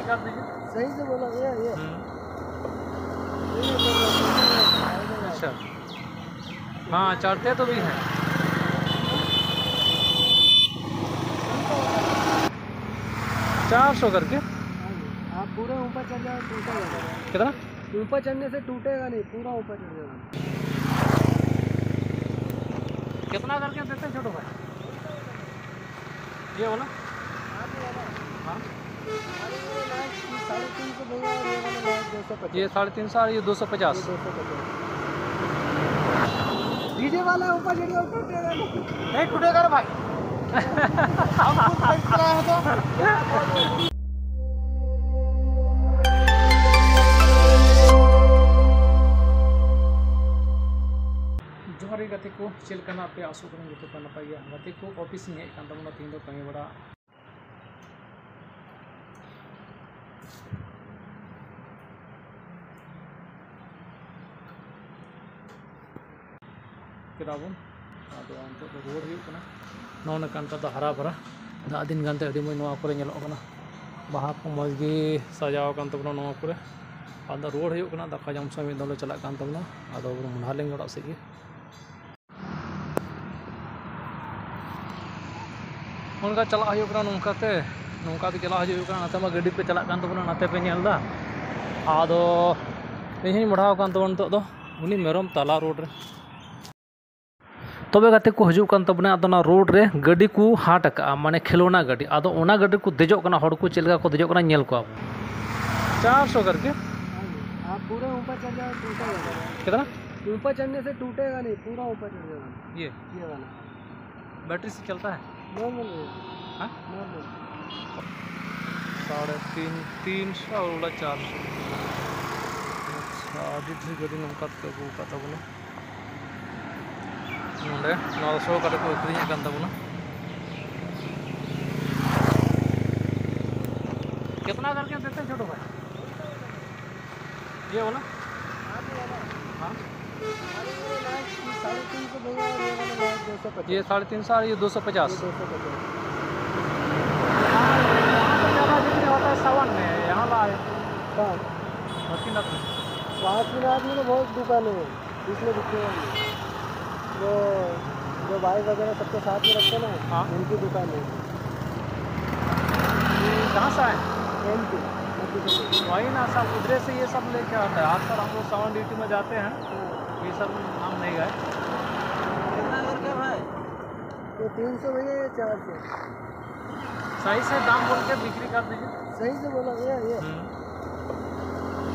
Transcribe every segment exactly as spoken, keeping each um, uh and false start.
सही से बोलो, ये, ये। हम्म। अच्छा। हाँ, चढ़ते तो भी हैं। चार सौ करके। आप पूरे ऊपर चढ़ जाओ, टूटेगा नहीं। कितना? ऊपर चढ़ने से टूटेगा नहीं, पूरा ऊपर चढ़ जाओगा। कितना करके देते हैं छोटू भाई? ये वाला? हाँ। साढ़े तीन सौ भैया, और ये वाला लाइट दो सौ पचास। ये साढ़े तीन सौ और ये दो सौ पचास। ये दो सौ पचास। डीजे वाला ऊपर चढ़ गया, ऊपर चढ़ गया। नहीं टूटेगा रे भाई। हम खुद खरीद रहे हैं तो। ᱡᱚᱦᱟᱨ ᱜᱮ ᱜᱟᱛᱮ ᱠᱚ, ᱪᱮᱫ ᱞᱮᱠᱟ ᱢᱮᱱᱟᱜ ᱯᱮᱭᱟ? ᱟᱥᱚᱜ ᱠᱟᱹᱱᱟᱹᱧ ᱡᱚᱛᱚ ᱯᱮ ᱱᱟᱯᱟᱭ ᱜᱮᱭᱟ᱾ ᱜᱟᱛᱮ ᱠᱚ, ᱚᱯᱷᱤᱥ ᱤᱧ ᱦᱮᱡ ᱟᱠᱟᱱ ᱛᱟᱵᱚᱱᱟ ᱛᱮᱦᱮᱧ ᱫᱚ ᱠᱟᱹᱢᱤ ᱵᱟᱲᱟ᱾ ᱠᱮᱫᱟ ᱵᱚᱱ᱾ ᱟᱫᱚ ᱱᱤᱛᱚᱜ ᱫᱚ ᱨᱩᱣᱟᱹᱲ ᱦᱩᱭᱩᱜ ᱠᱟᱱᱟ᱾ ᱱᱚᱜᱼᱚ ᱱᱚᱝᱠᱟ ᱱᱮᱛᱟᱨ ᱫᱚ ᱦᱟᱨᱟ ᱵᱷᱟᱨᱟ ᱫᱟᱜ ᱫᱤᱱ ᱠᱟᱱᱛᱮ ᱟᱹᱰᱤ ᱢᱚᱡᱽ ᱱᱚᱣᱟ ᱠᱚᱨᱮ ᱧᱮᱞᱚᱜ ᱠᱟᱱᱟ, ᱵᱟᱦᱟ ᱠᱚ ᱢᱚᱡᱽ ᱜᱮ ᱥᱟᱡᱟᱣ ᱟᱠᱟᱱ ᱛᱟᱵᱚᱱᱟ ᱱᱚᱣᱟ ᱠᱚᱨᱮ᱾ ᱟᱫᱚ ᱨᱩᱣᱟᱹᱲ ᱦᱩᱭᱩᱜ ᱠᱟᱱᱟ, ᱫᱟᱠᱟ ᱡᱚᱢ ᱥᱚᱢᱚᱭ ᱢᱤᱫ ᱫᱚᱢ ᱞᱮ ᱪᱟᱞᱟᱜ ᱠᱟᱱ ᱛᱟᱵᱚᱱᱟ᱾ ᱟᱫᱚ ᱢᱚᱦᱰᱟᱞᱤᱝ ᱚᱲᱟᱜ ᱥᱮᱫ ᱜᱮ᱾ ᱚᱱᱠᱟ ᱪᱟᱞᱟᱜ ᱦᱩᱭᱩᱜ ᱠᱟᱱᱟ, ᱱᱚᱝᱠᱟ ᱛᱮ, ᱱᱚᱝᱠᱟ ᱛᱮ ᱪᱟᱞᱟᱜ ᱦᱤᱡᱩᱜ ᱦᱩᱭᱩᱜ ᱠᱟᱱᱟ᱾ ᱱᱚᱛᱮ ᱢᱟ ᱜᱟᱹᱰᱤ ᱯᱮ ᱪᱟᱞᱟᱜ ᱠᱟᱱ ᱛᱟᱵᱚᱱᱟ, ᱱᱚᱛᱮ ᱯᱮ ᱧᱮᱞ ᱮᱫᱟ᱾ ᱟᱫᱚ ᱤᱧ ᱦᱚᱧ ᱢᱚᱦᱰᱟᱣ ᱟᱠᱟᱱ ᱛᱟᱵᱚᱱᱟ ᱱᱤᱛᱚᱜ ᱫᱚ, ᱩᱱᱤ ᱢᱮᱨᱚᱢ ᱛᱟᱞᱟ ᱨᱳᱰ ᱨᱮ᱾ ᱛᱚᱵᱮ ᱜᱟᱛᱮ ᱠᱚ ᱦᱤᱡᱩᱜ ᱠᱟᱱ ᱛᱟᱵᱚᱱᱟ, ᱟᱫᱚ ᱚᱱᱟ ᱨᱳᱰ ᱨᱮ ᱜᱟᱹᱰᱤ ᱠᱚ ᱦᱟᱴ ᱟᱠᱟᱜᱼᱟ, ᱢᱟᱱᱮ ᱠᱷᱮᱞᱳᱱᱟ ᱜᱟᱹᱰᱤ᱾ ᱟᱫᱚ ᱚᱱᱟ ᱜᱟᱹᱰᱤ ᱠᱚ ᱫᱮᱡᱚᱜ ᱠᱟᱱᱟ, ᱦᱚᱲ ᱠᱚ ᱪᱮᱫ ᱞᱮᱠᱟ ᱠᱚ ᱫᱮᱡᱚᱜ ᱠᱟᱱᱟ ᱧᱮᱞ ᱠᱚᱣᱟ ᱵᱚᱱ᱾ ᱪᱟᱨ ᱥᱚ ᱠᱟᱨᱠᱮ? हाँ जी, आप पूरे ऊपर चढ़ जाओ, टूटेगा नहीं। कितना? ऊपर चढ़ने से टूटेगा नहीं, पूरा ऊपर चढ़ जाओगा। ये? ये वाला। बैटरी से चलता है? नॉर्मल है। हाँ? नॉर्मल। साढ़े तीन, तीन सौ और वाला चार सौ। ᱟᱪᱪᱷᱟ, ᱟᱹᱰᱤ ᱰᱷᱮᱨ ᱜᱟᱹᱰᱤ ᱱᱚᱝᱠᱟ ᱛᱮᱠᱚ ᱟᱹᱜᱩ ᱟᱠᱟᱫ ᱛᱟᱵᱚᱱᱟ᱾ ᱱᱚᱰᱮ ᱱᱚᱣᱟ ᱫᱚ ᱥᱚ ᱠᱟᱛᱮ ᱠᱚ ᱟᱹᱠᱷᱨᱤᱧᱮᱫ ᱠᱟᱱ ᱛᱟᱵᱚᱱᱟ᱾ कितना करके देते हैं छोटू भाई? ये वाला? हाँ। साढ़े तीन सौ भैया, और ये वाला लाइट दो सौ पचास। ये साढ़े तीन सौ और ये दो सौ पचास। ये दो सौ पचास। यहाँ पे ज़्यादा बिक्री होता है सावन में। आदमी को बहुत दुकान है, इसमें दिखने वाली है। जो जो भाई वगैरह सबके साथ में रखते हैं ना, हाँ। उनकी दुकान है। ये कहाँ से आए? एमपी, मध्य प्रदेश। वही ना, सब उधरे से ये सब लेके आता है। आजकल हम लोग सावन ड्यूटी में जाते हैं, हाँ। ये सब हम नहीं गए। कितना करके भाई? ये तीन सौ भैया, ये चार सौ। सही से दाम बोल के बिक्री कर दीजिए। सही से बोला भैया, ये। हम्म।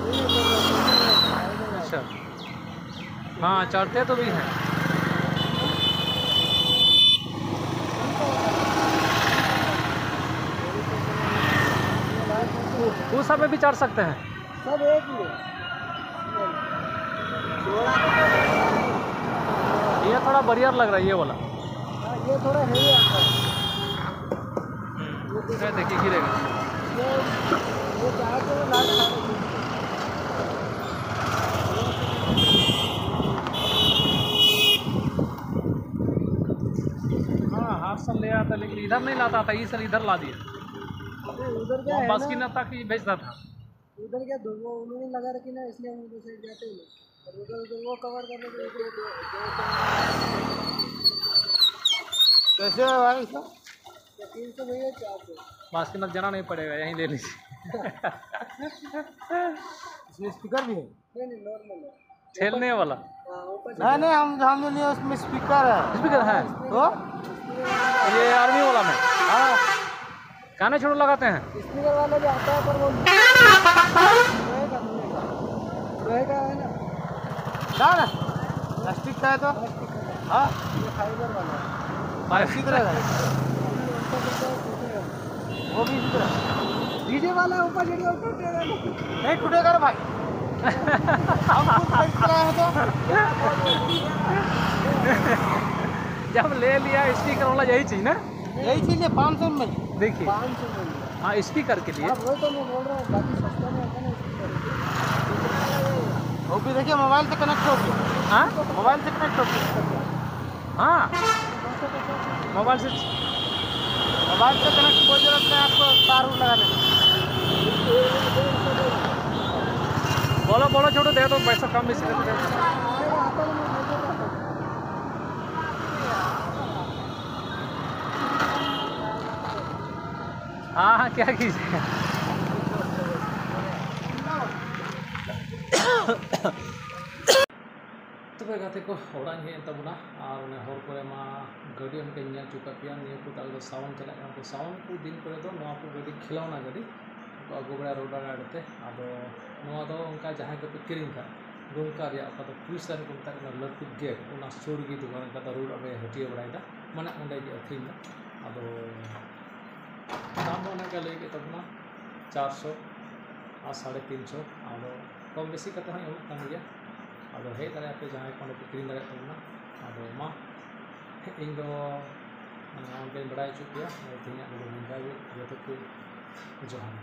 ये कर रहा हूँ। अच्छा। हाँ, चढ़ते तो भी हैं। उस सब में भी चढ़ सकते हैं। सब एक ही है। ये थोड़ा बढ़िया लग रहा है, ये वाला। हाँ, ये थोड़ा हेवी आता है। ये देखिए, गिरेगा। ये, ये चार सौ में लाख साढ़े तीन सौ। हाँ, हाफ सन ले आता, लेकिन इधर नहीं लाता था, ये सर इधर ला दिया। अरे, उधर क्या वो है ना? बासुकीनाथ तक ही भेजता था। उधर क्या दो, वो उन्होंने लगा रखी ना, इसलिए हम उधर साइड जाते ही नहीं। और उधर, उधर वो कवर करने के लिए दो, दो, दो, कैसे है भाई इसका? तो तीन सौ भैया, चार सौ। बासुकीनाथ जाना नहीं पड़ेगा, यहीं ले लीजिए। इसमें स्पीकर भी है? नहीं, नहीं, नॉर्मल है। ठेलने वाला। हाँ, ऊपर से नहीं, नहीं, हम, हम जो लिए उसमें स्पीकर है। स्पीकर है? तो? ये आर्मी वाला में? हाँ। काने छोड़ लगाते हैं? स्पीकर वाला भी आता है, पर वो लोहे का, लोहे का। लोहे का है ना? ना, ना। प्लास्टिक का है तो? प्लास्टिक का। हाँ। ये फाइबर वाला है। फाइबर। इसी तरह का है। वो भी इसी तरह। डीजे वाला ऊपर चढ़ गया, टूटेगा नहीं। नहीं टूटेगा रे भाई। हम खुद खरीद के लाए हैं तो। जब ले लिया स्टिकर वाला, यही चीज ना? यही चीज है, पाँच सौ में। देखिए। पाँच सौ में लिया। हाँ, स्टिकर के लिए। हाँ, वही तो मैं बोल रहा हूँ, बाकी सस्ता में आता ना स्टिकर। वो भी देखिए, मोबाइल से कनेक्ट हो गया। हाँ? मोबाइल से कनेक्ट हो गया। हाँ। मोबाइल से, मोबाइल से कनेक्ट कोई जरूरत नहीं आपको तार उर लगाने की। बोलो, बोलो, छोड़ दे तो पैसा कम बेसी करके दे। हाँ, हाँ, क्या कीजिए। ᱛᱚᱵᱮ ᱜᱟᱛᱮ ᱠᱚ, ᱚᱲᱟᱜ ᱤᱧ ᱦᱮᱡ ᱮᱱ ᱛᱟᱵᱚᱱᱟ᱾ ᱟᱨ ᱚᱱᱮ ᱦᱚᱨ ᱠᱚᱨᱮ ᱢᱟ ᱜᱟᱹᱰᱤ ᱚᱱᱠᱟᱧ ᱧᱮᱞ ᱦᱚᱪᱚ ᱠᱟᱜ ᱯᱮᱭᱟ, ᱱᱤᱭᱟᱹ ᱠᱚ ᱛᱟᱞᱮ ᱫᱚ ᱥᱟᱣᱚᱱ ᱪᱟᱞᱟᱜ ᱠᱟᱱᱟ᱾ ᱛᱚ ᱥᱟᱣᱚᱱ ᱠᱚ ᱫᱤᱱ ᱠᱚᱨᱮ ᱫᱚ ᱱᱚᱣᱟ ᱠᱚ ᱜᱟᱹᱰᱤ ᱠᱷᱮᱞᱳᱱᱟ ᱜᱟᱹᱰᱤ ᱠᱚ ᱟᱹᱜᱩ ᱵᱟᱲᱟᱭᱟ ᱨᱳᱰ ᱟᱲᱮ ᱟᱲᱮᱛᱮ᱾ ᱟᱫᱚ ᱱᱚᱣᱟ ᱫᱚ ᱚᱱᱠᱟ ᱡᱟᱦᱟᱸᱭ ᱠᱚᱯᱮ ᱠᱤᱨᱤᱧ ᱠᱷᱟᱡ, ᱫᱩᱢᱠᱟ ᱨᱮᱭᱟᱜ ᱚᱠᱟ ᱫᱚ ᱯᱩᱞᱤᱥ ᱞᱟᱭᱤᱱ ᱠᱚ ᱢᱮᱛᱟᱜ ᱠᱟᱱᱟ, ᱞᱟᱹᱴᱩ ᱜᱮᱴ, ᱚᱱᱟ ᱥᱩᱨ ᱨᱮᱜᱮ ᱫᱚᱠᱟᱱ, ᱚᱱᱠᱟ ᱫᱚ ᱨᱳᱰ ᱟᱲᱮ ᱦᱟᱹᱴᱤᱭᱟᱹ ᱵᱟᱲᱟᱭᱮᱫᱟ, ᱢᱟᱱᱮ ᱚᱸᱰᱮ ᱜᱮ ᱟᱹᱠᱷᱨᱤᱧ ᱫᱟ᱾ ᱟᱫᱚ ᱫᱟᱢ ᱫᱚ ᱚᱱᱮ ᱚᱱᱠᱟ ᱞᱟᱹᱭ ᱠᱮᱫ ᱛᱟᱵᱚᱱᱟ, ᱪᱟᱨᱥᱚ ᱟᱨ ᱥᱟᱲᱮ ᱛᱤᱱᱥᱚ, ᱟᱫᱚ ᱠᱚᱢ ᱵᱮᱥᱤ ᱠᱟᱛᱮ ᱦᱚᱸᱭ ᱮᱢᱚᱜ ᱠᱟᱱ ᱜᱮᱭᱟ᱾ ᱟᱫᱚ ᱦᱮᱡ ᱫᱟᱲᱮᱭᱟᱜᱼᱟ ᱯᱮ ᱡᱟᱦᱟᱸᱭ ᱠᱚ ᱚᱸᱰᱮ ᱯᱮ ᱠᱤᱨᱤᱧ ᱫᱟᱲᱮᱭᱟᱜ ᱛᱟᱵᱚᱱᱟ᱾ ᱟᱫᱚ ᱢᱟ, ᱤᱧ ᱫᱚ ᱚᱱᱠᱟᱧ ᱵᱟᱲᱟᱭ ᱦᱚᱪᱚ ᱯᱮᱭᱟ᱾ ᱛᱮᱦᱮᱧᱟᱜ ᱫᱚ ᱱᱤᱝᱠᱟ ᱜᱮ, ᱡᱚᱛᱚ ᱠᱚ ᱡᱚᱦᱟᱨ᱾